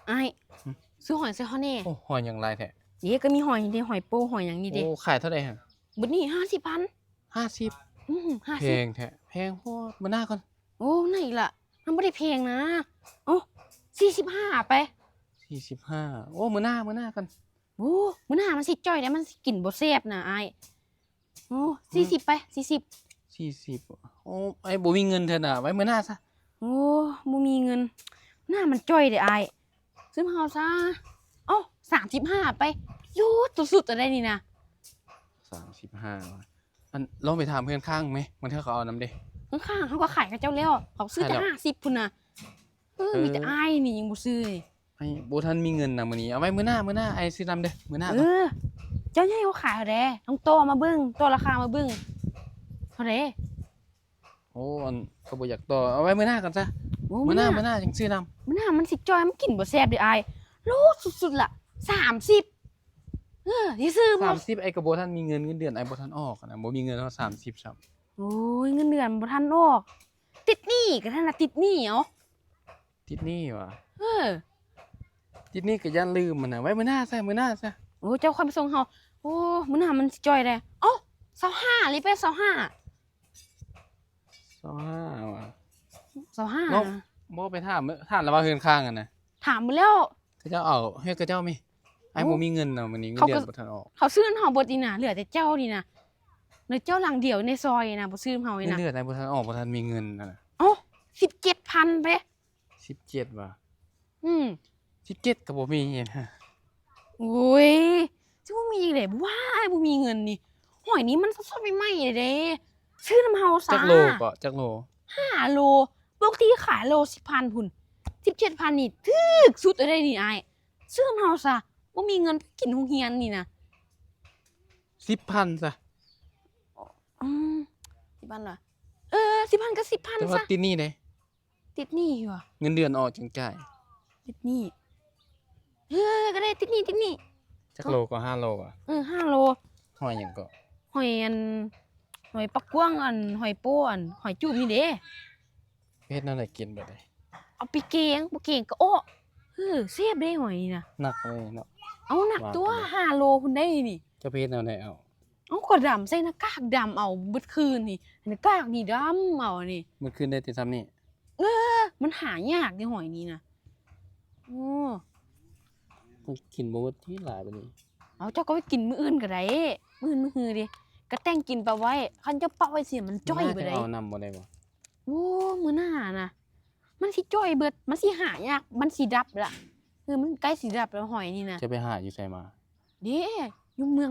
ອ້າຍ ຫຶ ຊື້ຫອຍໃສ່ເຮົາແດ່. ໂອ້ ຫອຍຫຍັງຫຼາຍແທ້? ເດ້ ກໍມີຫອຍເດ້ ຫອຍໂປ້ ຫອຍຫຍັງນີ້ເດ້. ໂອ້ ຂາຍເທົ່າໃດຫະ? ເບິດນີ້ຫ້າສິບພັນ. ຫ້າສິບ? ອືມ ຫ້າສິບ. ແພງແທ້ ແພງໂພດ. ມື້ໜ້າກ່ອນ. ໂອ້ ມື້ໜ້າອີກລະ. ມັນບໍ່ໄດ້ແພງນະ. ໂອ້ ສີ່ສິບຫ້າ ເອົາໄປ. ສີ່ສິບຫ້າ. ໂອ້ ມື້ໜ້າ ມື້ໜ້າກ່ອນ. ໂອ້ ມື້ໜ້າມັນຊິຈ່ອຍເດ້ ມັນຊິກິນບໍ່ແຊບນະອ້າຍ. ໂອ້ ສີ່ສິບ ໄປ ສີ່ສິບ. ສີ່ສິບ. ໂອ້ ອ້າຍບໍ່ມີເງິນເທື່ອນະ ໄວ້ມື້ໜ້າຊະ. ໂອ້ ບໍ່ມີເງິນ ໜ້າມັນຈ່ອຍເດ້ອ້າຍ. ຊຶມເຮົາຊະ. ເອົ້າ ສາມສິບຫ້າ ໄປ. ຢູ່ສຸດໆ ຕະໄດນີ້ນະ. ສາມສິບຫ້າ. ອັນ ລອງໄປຖາມເຮືອນຂ້າງແມ ບາງເທື່ອເຂົາເອົານຳເດ້. ເຮືອນຂ້າງເຮົາກໍຂາຍກັບເຈົ້າແລ້ວ ເຂົາຊື້ແຕ່ ຂາຍແລ້ວ ຫ້າສິບພຸ້ນນະ. ເອີ ເອີ ມີແຕ່ອ້າຍນີ້ຍັງບໍ່ຊື້. ອ້າຍບໍ່ທັນມີເງິນນະມື້ນີ້. ເອົາໄວ້ມື້ໜ້າ ມື້ໜ້າອ້າຍຊື້ນຳເດີ້ ມື້ໜ້າ. ເອີ ເຈົ້າໃຫ້ເຮົາຂາຍເທົ່າໃດ? ຕ້ອງຕໍ່ມາເບິ່ງ ຕໍ່ລາຄາມາເບິ່ງ. ເທົ່າໃດ? ໂອ້ ອັນ ກໍບໍ່ຢາກຕໍ່ ເອົາໄວ້ມື້ໜ້າກ່ອນຊະ. ໂອ້ ມື້ໜ້າ ມື້ໜ້າ ມື້ໜ້າຈັ່ງຊື້ນຳ. ມື້ໜ້າມັນຊິຈ່ອຍ ມັນກິນບໍ່ແຊບເດ້ອ້າຍ. ໂລດສຸດໆ ລະ ສາມສິບ. ເອີ ຊິຊື້ບໍ່? ສາມສິບ ອ້າຍກໍບໍ່ທັນມີເງິນ ເງິນເດືອນອ້າຍບໍ່ທັນອອກນະ ບໍ່ມີເງິນຮອດສາມສິບຊ້ຳ. ໂອ້ຍ ເງິນເດືອນບໍ່ທັນອອກ ຕິດໜີ້ກໍຫັ້ນນະ ຕິດໜີ້. ເອົາ ຕິດໜີ້ຫວາ? ເອີ ຕິດໜີ້ກໍຢ້ານລືມຫັ້ນນະ ໄວ້ມື້ໜ້າຊະ ມື້ໜ້າຊະ. ໂອ້ ເຈົ້າຄ່ອຍມາສົ່ງເຮົາ. ໂອ້ ມື້ໜ້າມັນຊິຈ່ອຍແດ່. ເອົ້າ ຊາວຫ້າ ເລີຍໄປ ຊາວຫ້າ. ຊາວຫ້າຫວາ? ຊາວຫ້າ ເນາະ. ບໍ່ໄປຖາມ ຖາມລະວ່າເຮືອນຂ້າງຫັ້ນນະ. ຖາມໝົດແລ້ວ ເຂົາເຈົ້າເອົາ ເຮັດເຂົາເຈົ້າມີ. ອ້າຍ ໂອ້ ບໍ່ມີເງິນນະມື້ນີ້ ເງິນເດືອນບໍ່ທັນອອກ. ເຂົາຊື້ນຳເຮົາເບິດນີ້ນະ ເຫຼືອແຕ່ເຈົ້ານີ້ນະ ເຫຼືອເຈົ້າຫຼັງດຽວໃນຊອຍນະ ບໍ່ຊື້ນຳເຮົານີ້ນະ. ເງິນເດືອນອ້າຍບໍ່ທັນອອກ ບໍ່ທັນມີເງິນນະ. ເອົ້າ ສິບເຈັດພັນເດ້. ສິບເຈັດຫວາ? ອືມ ສິບເຈັດກໍບໍ່ມີນະ. ໂອ້ຍ ຊິບໍ່ມີອີກເດ້ ບໍ່ວ່າອ້າຍບໍ່ມີເງິນນີ້. ຫອຍນີ້ມັນສົດໆ ໃໝ່ໆ ເດ້ ຊື້ນຳເຮົາຊະ. ຈັກໂລເກາະ? ຈັກໂລ? ຫ້າໂລ. ປົກກະຕິຂາຍໂລສິບພັນພຸ້ນ ສິບເຈັດພັນນີ້ຖືກສຸດເລີຍນີ້ອ້າຍ. ຊື້ນຳເຮົາຊະ ບໍ່ມີເງິນໄປກິນໂຮງຮຽນນີ້ນະ. ສິບພັນຊະ. ອືມ ສິບພັນຫວາ? ເອີ ສິບພັນກໍສິບພັນຊະ. ແຕ່ວ່າຕິດໜີ້ເດ້. ຕິດໜີ້ຫວາ? ເງິນເດືອນອອກຈຶ່ງຈ່າຍ. ຕິດໜີ້. ເອີ ກໍໄດ້ ຕິດໜີ້ ຕິດໜີ້. ຈັກໂລເກາະ? ຫ້າໂລຫວາ? ເອີ ຫ້າໂລ. ຫອຍຫຍັງເກາະ? ຫອຍອັນ ຫອຍປາກກວ້າງ ອັນ ຫອຍໂປ້ ອັນ ຫອຍຈູບນີ້ເດ້. ເຮັດແນວໃດກິນບາດນີ້? ເອົາໄປແກງ ບໍ່ແກງກໍເອາະ. ເອີ ແຊບເດ້ຫອຍນີ້ນະ. ໜັກເລີຍເນາະ. ເອົາ ໜັກຕົວະ ຫ້າໂລພຸ້ນໄດ໋ນີ້. ເຈົ້າໄປເຮັດແນວໃດເອົາ? ເອົາ ກໍດຳໃສ່ໜ້າກາກດຳເອົາເບິດຄືນນີ້ ໜ້າກາກນີ້ດຳເອົານີ້. ເບິດຄືນໄດ້ແຕ່ຊ່ຳນີ້? ເອີ ມັນຫາຍາກເດ້ຫອຍນີ້ນະ. ໂອ້ ມັນກິນບໍ່ເບິດຕິຫຼາຍປານນີ້. ເອົາ ເຈົ້າກໍໄປກິນມື້ອື່ນກໍໄດ້ ມື້ອື່ນມື້ຮືເດ້ ກໍແຕ່ງກິນປະໄວ້. ຄັນເຈົ້າປະໄວ້ຊິມັນຈ່ອຍໄປໄດ໋. ເອົານຳບໍ່ໄດ້ບໍ່? ໂອ້ ມື້ໜ້ານະ ມັນຊິຈ່ອຍເບິດ ມັນຊິຫາຍາກ ມັນຊິດັບລະ. ເອີ ມັນໃກ້ຊິດັບແລ້ວຫອຍນີ້ນະ. ເຈົ້າໄປຫາຢູ່ໃສມາ? ເດ້ ຢູ່ເມືອງ